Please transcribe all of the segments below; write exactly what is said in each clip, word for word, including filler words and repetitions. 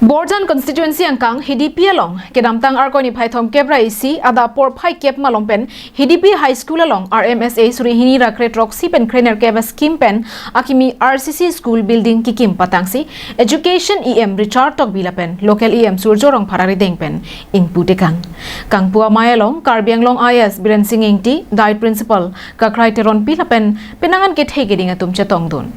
Borjan constituency angkang Hidipi along kedamtang Arkoi niphai thomkep ra isi adap porphai kep malom pen Hidipi High School along R M S A suri hini ra kre throksi pen krener kep scheme pen akimi R C C school building kikim patangsi Education E M Richard Tokbi lapen local E M Surjya Rongphar arideng pen ingpu tekang. Kangpu amei along Karbi Anglong I A S Biren Singh Ingti, Diet Principal Kakrai Teronpi lapen penang an kethe keding atum chetongdun.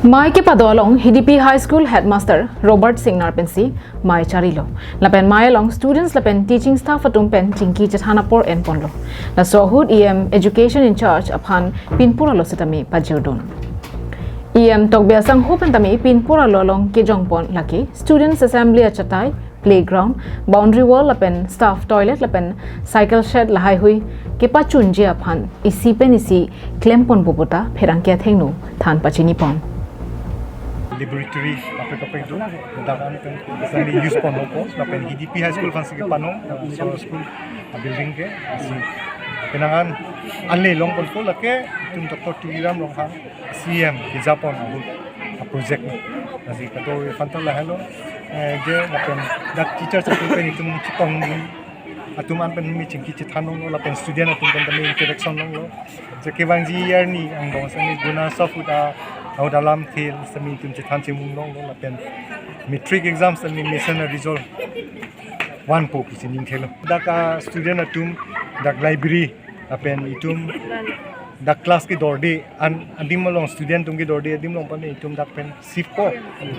Mei kepado along Hidipi High School Headmaster Robert Singnar pensi mei charilo. Lapen mei along students lapen teaching staff atum pen chingki chethan apor enponlo. Laso ahut E M Education in charge aphan pinpura lo setame pajirdun. E M Tokbi asangho pen tame pinpura lo along kejongpon lake students assembly achatai, playground, boundary wall lapen staff toilet lapen cycle shed lahaihui kepachunji aphan isi pen isi klemponpo puta pherangke athengno than pachinipon. Laboratory kaprek kaprek do, ladak an pen sami use ponpo, lapen Hidipi High School aphansi kepanon, so school building ke, lasi penang an anle longponpo, lake itum Doctor Tuliram Ronghang C M kejapon ahut a project na. Lasi kado aphan ta lahelo, eh, je lapen dak teachers atum pen itum chetongdun, atum an pen mi chingki chethan longlo, lapen student atum pen tame interaction longlo. Je kevangji arni angbong sami guna sof uta ahut alamthe sami itum chethan chemung longlo, lapen matric exam sami mesen a result vanpo pusi ning thelo. Dak a student atum dak library lapen itum dak class kedorde an, adim along student atum kedorde adim along pen itum dak pen shift po,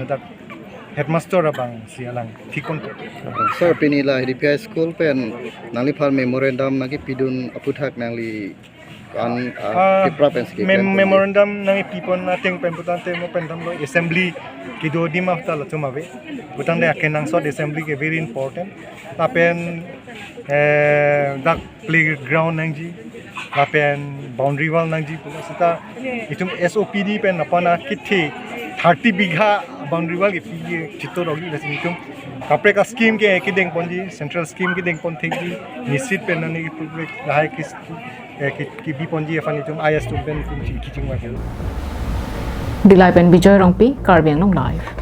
dak headmaster abangsi alang thikon to. Sir, pini la Hidipi High School pen nangliphan memorandum nangkepidun aputhak nangli an, ah, Ah, kiprap pensi mem- keklem memorandum nangkepipon ateng pen putangte mo pen damlo assembly kedo adim aphan ta latum ave. Putangte akenangsot assembly ke very important. Lapen, eh, dak playground nangji, lapen boundary wall nangji, pu seta itum S O P D pen apana kithi thirty bigha boundary wall kipi chito rogi, lasi itum kaprek a scheme ke kedengponji, central scheme kedengpon thekji, nisit pen nani public lahai kis, eh, ki, kibiponji aphan itum I A S atum pen itum chingki chingvai. Dillai pen Bijoy Rongpi, Karbi Anglong Live.